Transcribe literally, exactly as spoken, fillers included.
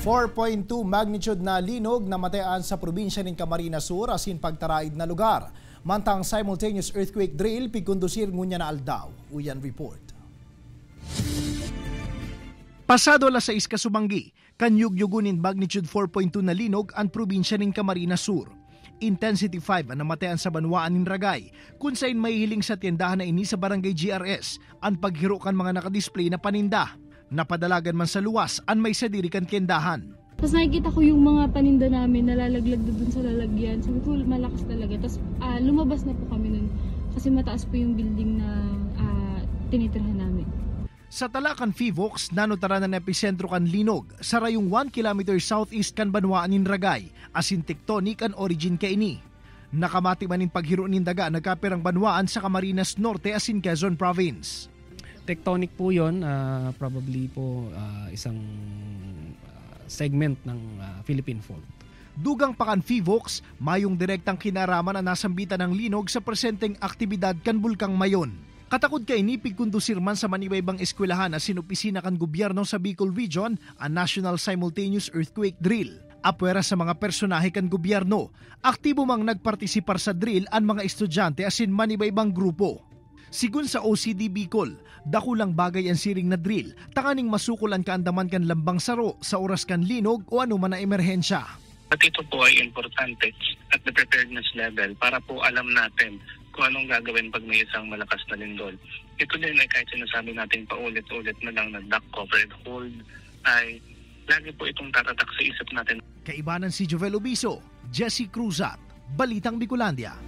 Four point two magnitude na linog na matayan sa probinsya nin Camarines Sur asin pagtaraid na lugar. Mantang simultaneous earthquake drill pigkondusir ngunyan na aldaw. Uyan report. Pasado alas sais kasubanggi, kan yugyogon nin magnitude four point two na linog an probinsya nin Camarines Sur. Intensity five an namatayan sa banwaan nin Ragay, kun sain mahihiling sa tyendahan na ini sa Barangay G R S an paghiro kan mga nakadisplay na paninda. Napadalagan man sa luwas an may sadiri kan tyendahan. Tapos nakikita ko yung mga paninda namin nalalaglag doon sa lalagyan. Sabi ko, malakas talaga. Tapos ah, lumabas na po kami nun kasi mataas po yung building na ah, tinitirhan namin. Sa tala kan Fivox, nanutaran an episentro kan linog, sarayong one kilometer southeast kan banwaan nin Ragay, asin tectonic an origin kaini. Nakamati man nin paghiro nin daga nagkapirang banwaan sa Camarines Norte asin Quezon Province. Tectonic po yun, ah, probably po ah, isang ah, segment ng ah, Philippine Fault. Dugang pa kan Fivox, mayong direktang kinaraman ang nasambitan ng linog sa presenteng aktibidad kan Bulkang Mayon. Katakod kaini, pigkondusir man sa manibaybang eskwelahan asin opisina kan gobyerno sa Bicol Region an National Simultaneous Earthquake Drill. Apwera sa mga personahe kan gobyerno, aktibo mang nagpartisipar sa drill an mga estudyante asin manibaybang grupo. Sigon sa O C D Bicol, dakulang bagay an siring na drill tanganing masukol an kaandaman kan lambang saro sa oras kan linog o anoman na emerhensya. At ito po ay importante at the preparedness level para po alam natin kung anong gagawin pag may isang malakas na lindol. Ito din ay kahit sinasabi natin paulit-ulit na lang na duck covered hold ay lagi po itong tatatak sa isip natin. Kaibanan si Jovel Obiso, Jesse Cruzat, Balitang Bicolandia.